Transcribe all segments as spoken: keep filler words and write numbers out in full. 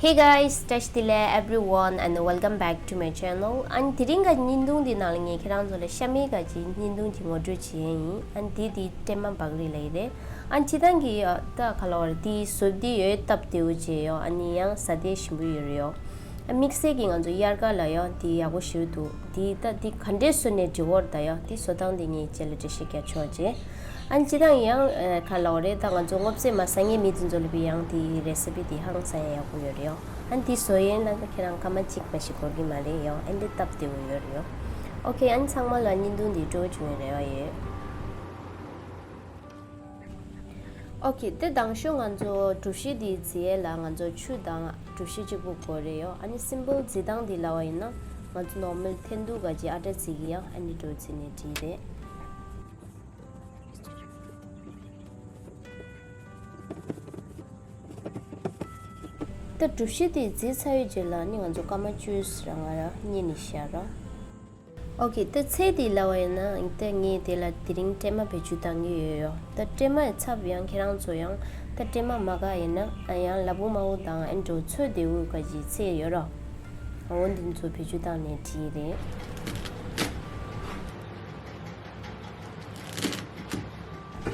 Hey guys, བཀྲ་ཤིས་བདེ་ལེགས་everyone and welcome back to my channel. ཨ་ནི་དེ་རིང་གི་བརྙན་ཐུང་འདི་ནང་ལ་ངས་ཁྱེད་རང་ཚོ་ལ་ཤ་མེད་ག་ཅིག་བརྙན་ཐུང་ཅིག་ངོ་སྤྲོད་བྱེད་ཡས་ཡིན། ཨ་ནི་དེ་དེ་སྲན་མ་བག་རིལ་ལབ་ཡས་རེད། ཨ་ནི་སྤྱིར་བཏང་གི་ད་ག་ལབ་དགོས་རེད། དེ་བཟོ་དེ་ཡོད་སྟབས་བདེ་བོ་བྱས་ཡོད། ཨ་ནི་ཡང་ཟ་དེ་ཞིམ་པོ་ཡོད་རེད་ཡོད། ཨ་དམིགས་བསལ་གྱི་ང་ཚོ་དབྱར་ཁ་ལ་ཡང་དེ་ཡག་པོ་ཞེ་པོ་འདུག་དེ་ད་དེ་ག་འདྲས་བཟོས་ནས་འབྲི་བར་ད་ཡང་དེ་བཟོ་སྟངས་དེ་ངས་རྗེས་ལ་འགྲེལ་བཤད་རྒྱག་ཆོག་ཅེས། ཨ་ནི་སྤྱིར་བཏང་ཡང་ཨ་ག་ལབ་དགོས་རེད། ད་ང་ཚོ་སྔོ་ཚལ་མ་ཟ་མཁན་མི་དེ་ཚོ་ལ་བི་ཡང་དེ་རེ་སི་པི་དེ་ཧང་སང་ཡག་པོ་ཡོད་རེད་ཡོད། ཨ་ནི་དེ་བཟོ་ཡས་ལ་ད་ཁྱེད་རང་སྐར་མ་གཅིག་མ་ཞིག་འགོར་གི་མ་རེད་ཡོད། ཨ་ནི་དེ་སྟབས་བདེ་བོ་ཡོད་རེད་ཡོད། ཨོ་ཁེ། ཨ་ནི་ཚང་མ་ལ་བརྙན་ཐུང་དེ་སྤྲོ་བོ་བྱུང་བའི་རེ་བ་ཡོད། ཨོ་ཁེ། དེ་དང་ཤོས་ང་ཚོ་གྲུ་བཞི་འདི་བརྫི་ཡས་ལ་ང་ཚོ་ཆུ་དང་གྲུ་བཞི་གཅིག་པུ་དགོས་རེད་ཡོད། ཨ་ནི་སིམ་པལ་བརྫི་སྟངས་འདི་ལབ་པ་ཡིན་ན་ང་ཚོ་ནོར་མལ་འཐེན་ཐུག་ག་ཅིག་ཨ་ཏྲ་བརྫི་གི་ཡང་ཨ་ནི་འགྲོ་བརྫི་ནས་བྲིས་རེད། དེ་གྲུ་བཞི་དེ་བརྫི་ཚར་བའི་རྗེས་ལ་ནི་ང་ཚོ་སྐར་མ་བཅུ་རང་ང་རང་གཉིས་ནས་བཞག་རོགས། ཨོ་ཁེ། ད་ཚལ་དེ་ལབ་པ་ཡིན་ན་ད་ངས་དེ་ལ་དེ་རིང་སྲན་མ་བེད་སྤྱོད་བཏང་གི་ཡོད་ཡོད། ད་སྲན་མ་ཡི་ཚབ་ཡང་ཁྱེད་རང་ཚོ་ཡང་ད་སྲན་མ་མ་དགའ་ཡིན་ན་ཡང་ལ་ཕུག་མ་འོ་དང་ཨེ་འགྲོ་ཚོད་བདེ་བོ་ག་ཅིག་ཚལ་ཡོད་རོགས། འོ་འདི་ཚོ་བེད་སྤྱོད་བཏང་ནས་བྲིས་རེད།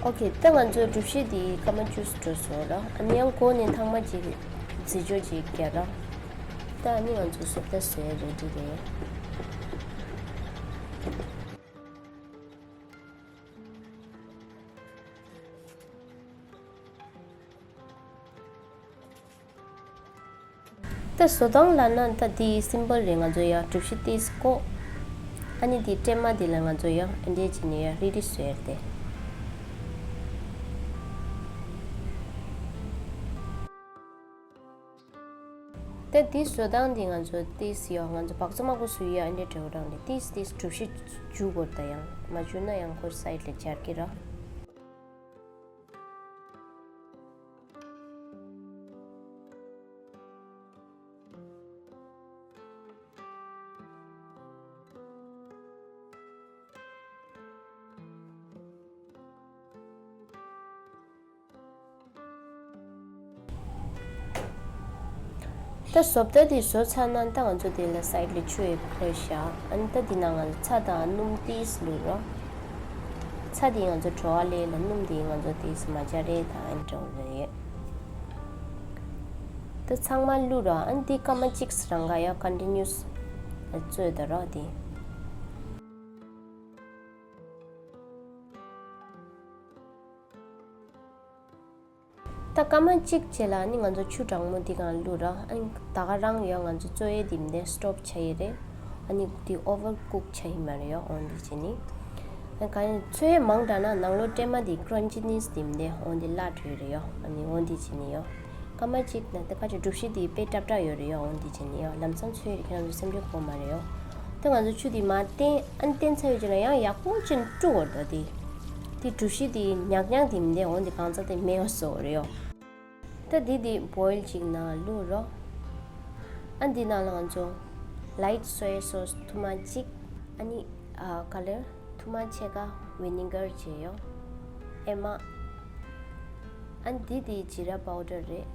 ཨོ་ཁེ། ད་ང་ཚོའི་གྲུ་བཞི་འདི་སྐར་མ་བཅུ་འགྲོ་སོང་ར། ཨ་ནི་ཡང་གོང་ནས་ཐེངས་མ་གཅིག་བརྫི་སྦྱོར་གཅིག་རྒྱག་ར། ད་ཨ་ནི་ང་ཚོ་བཟོ་ལྟ་བཟོ་ཡས་རེ་ཌི་རེད། ད་བཟོ་སྟངས་ལབ་ན་ད་འདི་སིམ་པལ་རེད། ང་ཚོ་ཡང་གྲུ་བཞི་ཏོག་ཙམ་བཀོག་ཨ་ནི་འདི་སྲན་མ་འདི་ལ་ང་ཚོ་ཡང་ཨེ་འདྲས་བྱས་ནས་ཡང་རིལ་རིལ་བཟོས་ཏེ། ད་འདི་བཟོ་སྟངས་འདི་ང་ཚོ་ཏོག་ཙམ་ཡང་ང་ཚོ་སྦག་ས་མང་པོ་བཟོ་ཡ་ཨེ་འདྲས་འདྲ་བོ་རང་རེད། ཏོག་ཙམ་ཏོག་ཙམ་གྲུ་བཞི་འཇུ་དགོས་རེད། ད་ཡང་མ་འཇུ་ན་ཡང་ཁོ་སའིཌ་ལ་འབྱར་གི་ར། ད་བཟོ་ལྟ་དེ་བཟོས་ཚར་ན་ད་ང་ཚོ་དེ་ལ་སའིཌ་ལ་ཆུ་ཡི་ཕོས་བཞག་ཨ་ནི་ད་དེ་ནང་ང་ཚོ་ཚྭ་དང་སྣུམ་ཏོག་ཙམ་བླུགས་རོགས། ཚྭ་དེ་ང་ཚོ་བྲོ་བ་ལས་ལ་སྣུམ་དེ་ང་ཚོ་ཏོག་ཙམ་མ་འབྱར་རེ་དང་ཨ་ནི་འདྲ་བོ་རེད། ད་ཚང་མ་བླུགས་རོགས། ཨ་ནི་དེ་སྐར་མ་གཅིག་རང་ག་ཡ་ཀོན་ཊི་ནིའུ་སི་བཙོས་ད་རོགས་དེ། ད་སྐར་མ་གཅིག་རྗེས་ལ་ནི་ང་ཚོ་ཆུ་གྲང་མོ་འདི་གང་བླུགས་ར། ཨ་ནི་ད་ག་རང་ཡང་ང་ཚོ་བཙོ་ཡས་འདི་མི་འདི་སི་ཊོབ་བྱ་ཡི་རེད། ཨ་ནི་འདི་ཨོ་ཝར་ཀུག་བྱ་ཡི་མ་རེད་ཡོ། འོ་འདི་བྱས་ནི། ཨ་གང་ཡང་བཙོ་ཡས་མང་དྲགས་ན་ནང་ལོགས་སྲན་མ་འདི་ཀྲོན་ཅི་ནེ་སི་འདི་མི་འདི་འོ་འདི་བརླག་འགྲོ་ཡི་རེད་ཡོ། ཨ་ནི་འོ་འདི་བྱས་ནི་ཡོ། སྐར་མ་གཅིག་ན་ད་ཁ་ཅིག་གྲུ་བཞི་འདི་དཔེ་སྲབ་སྲབ་ཡོད་རེད་ཡོ། འོ་འདི་བྱས་ནི་ཡོ། ལམ་སང་བཙོ་ཡི་རེད། ཁྱེད་རང་ཚོ་སེམས་ཁྲལ་དགོས་མ་རེད་ཡོ། ད་ང་ཚོ་ཆུ་འདི་མར་བཏོན། ཨ་ནི་བཏོན་ཚར་བའི་རྗེས་ལ་ཡང་ཡག་པོ་ཅིག་བཀྲུ་དགོས་རེད་ད་དེ། དེ་གྲུ་བཞི་དེ་ཉག་ཉག་དེ་མི་འདི་འོ་འདི་གང་ཚ་དེ་མེ་ཡོ་བཟོ་རེད་ཡོ། ད་དེ་དེ་བོའིལ་ཅིག་ནང་བླུགས་རོགས། ཨ་འདི་ནང་ལ་ང་ཚོ་ལའིཊ་སོ་ཡ་སོ་སི་ཐུར་མ་གཅིག་ཨ་ནི་ཨ་ཀ་ལར་ཐུར་མ་ཕྱེད་ཀ་ཝི་ནི་གར་བྱས་ཡོ། ཨེ་མ། ཨ་འདི་དེ་ཇི་ར་པའུ་ཌར་རེད།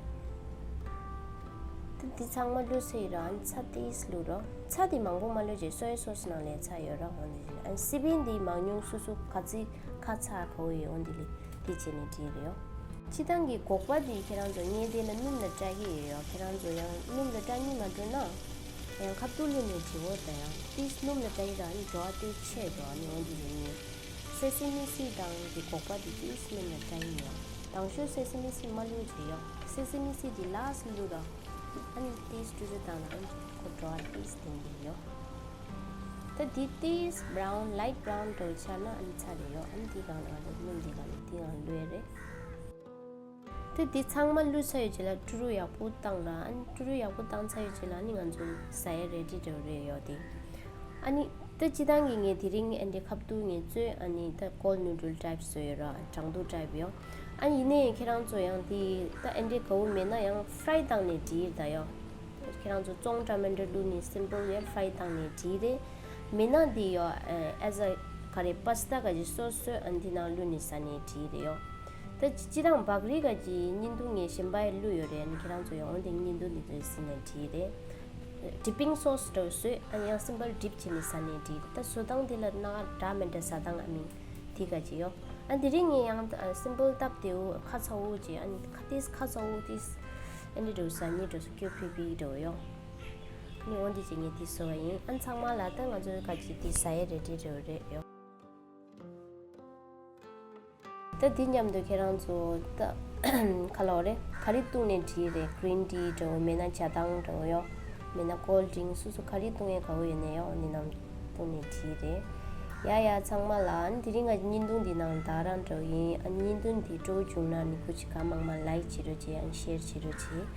ད་འདི་ཚང་མ་བླུགས་ཚར་ཡི་ར། ཨ་ནི་ཚྭ་ཏོག་ཙམ་བླུགས་རོགས། ཚྭ་དེ་མང་པོ་མ་བླུགས་རྗེས་སོ་ཡ་སོ་སི་ནང་ལས་ཚྭ་ཡོད་ར། འོ་འདི་བྱས་ནི། ཨ་ནི་སི་པན་དེ་མང་ཉུང་སོ་སོ་ག་ཚོད་ཁ་ཚ་ག་བོ་ཡོད་འོ་འདི་ལས། དེ་བྱས་ནས་བྲིས་རེད་ཡོ། སྤྱིར་བཏང་གི་སྒོག་པ་དེ་ཁྱེད་རང་ཚོ་ངས་དེ་ལ་སྣུམ་ལ་བཀྲ་གི་ཡོད་ཡོ། ཁྱེད་རང་ཚོ་ཡང་སྣུམ་ལ་བཀྲ་སྙིང་མ་འདོད་ན་ཡང་ཁ་ཐུག་བླུགས་ནས་བྲིས་འོ། ད་ཡང་ཏིས་སྣུམ་ལ་བཀྲ་གི་ར་ནི་བྲོ་བ་ཏིས་ཆེ་འགྲོ་ནི་འོ་འདི་རེད་ནི། སེ་སི་མི་སི་དང་གི་སྒོག་པ་དེ་ཏིས་སྣུམ་ལ་བཀྲ་གི་ཡོད། དང་ཤོས་སེ་སི་མི་སི་མ་བླུགས་བྱས་ཡོ། སེ་སི་མི་སི་དེ་ལ་སི་བླུགས་ར། ཨ་ནི་ཏིས་བཀྲུ་བྱས་བཏང་ན་ཨ་ནི་ཁོ་བྲོ་བ་ཏིས་ལྡིང་གི་ཡོད། ད་འདི་ཏིས་བྷ་རའུན་ལའིཊ་བྷ་རའུན་འགྲོ་ཆགས་ན་ཨ་ནི་ཚྭ་རེད་ཡོ། ཨ་ནི་འདི་གང་ལ་ཨ་ནི་སྣུམ་འདི་གང་ལ་འདི་གང་བླུགས་ཡས་རེད། ད་འདི་ཚང་མ་བླུགས་ཚར་ཡོད་ཅེ་ལ་བཀྲུ་རུ་ཡག་པོ་བཏང་ར། ཨ་ནི་བཀྲུ་རུ་ཡག་པོ་བཏང་ཚར་ཡོད་ཅེ་ལ་ཨ་ནི་ང་ཚོ་ཟ་ཡས་རེ་ཌི་འགྲོ་རེད་ཡོ་དེ། ཨ་ནི་ད་སྤྱིར་བཏང་གི་ངས་དེ་རིང་ཨ་འདྲའི་ཁ་བཏུག་ངས་བཙོས། ཨ་ནི་ད་ཀོལ་ནུ་ཌལ་ཊའིབ་བཟོས་ཡོད་ར། གྲང་བཏུག་ཊའིབ་ཡོ། ཨ་ནི་ཡིན་ནའི་ཁྱེད་རང་ཚོ་ཡང་དེ་ད་ཨ་འདྲའི་དགའ་བོ་མེད་ན་ཡང་ཕ་རའི་བཏང་ནས་འགྲིག་ད་ཡོ། ཁྱེད་རང་ཚོ་བཙོང་ཊ་མ་ཊར་བླུགས་ནས་སིམ་པལ་ཡ་ཕ་རའི་བཏང་ནས་འགྲིག་རེད། མེད་ན་འདི་ཡོ་ཨེ་ཟ་ག་རེ་པ་སི་ཏ་ག་ཅིག་སོ་སོས་ཨ་འདི་ནང་བླུགས་ནས་ཟ་ནས་འགྲིག་རེད་ཡོ། ད་ ད་སྤྱི་སྤྱི་དང་བག་རིལ་ག་གི་བརྙན་ཐུང་ངས་གཞན་པ་ཡི་བླུགས་ཡོད་རེད། ཨ་ནི་ཁྱེད་རང་ཚོ་ཡང་འོན་ཏེ་བརྙན་ཐུང་འདི་ཚོ་ཟིན་ནས་བྲིས་རེད། ཌི་པིང་སོ་སི་འདྲ་བོ་བཟོས། ཨ་ནི་ཡང་སིམ་པལ་ཌིབ་བྱས་ནས་ཟ་ནས་བྲིས་རེད། ད་བཟོ་སྟངས་འདི་ལ་སྣ་ཁ་འདྲ་མི་འདྲ་ཟ་སྟངས་ཨ་མིན་འདི་ག་གི་ཡོད། ཨ་དེ་རིང་ངས་ཡང་ཨ་སིམ་པལ་སྟབས་བདེ་བོ་ཁ་ཚ་བོ་བྱས། ཨ་ནི་ཁ་ཏིས་ཁ་ཚ་བོ་ཏིས་ཨ་ནི་འདྲ་བོ་ཟ་ནི་འདྲ་བོ་སྐྱོ་ཕི་ཕི་འདྲ་བོ་ཡོད། ཨ་ནི་འོན་ཏེ་བྱས་ངས་འདི་བཟོ་བ་ཡིན། ཨ་ཚང་མ་ལ་ད་ང་ཚོའི་ག་གི་འདི་ཟ་ཡས་རེ་ཌི་འདྲ་བོ་རེད་ཡོད། ད་འདི་མཉམ་དུ་ཁྱེད་རང་ཚོ་ད་ག་ལབ་རེད། ག་རེ་བཏུང་ནས་བྲིས་རེད། གྷི་རིན་ཊི་འདྲ་བོ་མེད་ན་ཇ་དང་འདྲ་བོ་ཡོད། མེད་ན་ཀོལ་ཌི་རིང་སོ་སོ་ག་རེ་བཏུང་ཡས་དགའ་བོ་ཡོད་ནས་ཡོད། འདི་རྣམས་བཏུང་ནས་བྲིས་རེད། ཡ་ཡ་ཚང་མ་ལ་ཨ་ནི་དེ་རིང་ག་བརྙན་ཐུང་འདི་ནང་ད་རང་འདྲ་བོ་ཡིན། ཨ་བརྙན་ཐུང་འདི་སྤྲོ་བོ་བྱུང་ན་ནི་སྐུ་མཁྱེན་གང་མང་མང་ལའིཀ་བྱེད་རོགས་བྱེད། ཨ་ནི་ཤེར་བྱེད་རོགས་བྱེད།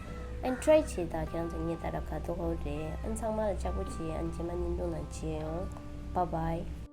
ཨ་ནི་ཊི་རའི་བྱེད་དང་ཁྱེད་རང་ཚོ་ངས་ད་ར་ག་ཐོག་ཧོ་རེད། ཨ་ནི་ཚང་མ་ལ་ལྕགས་པོ་བྱེད། ཨ་ནི་རྗེས་མ་བརྙན་ཐུང་ནང་མཇལ་ཡོང་། Bye bye.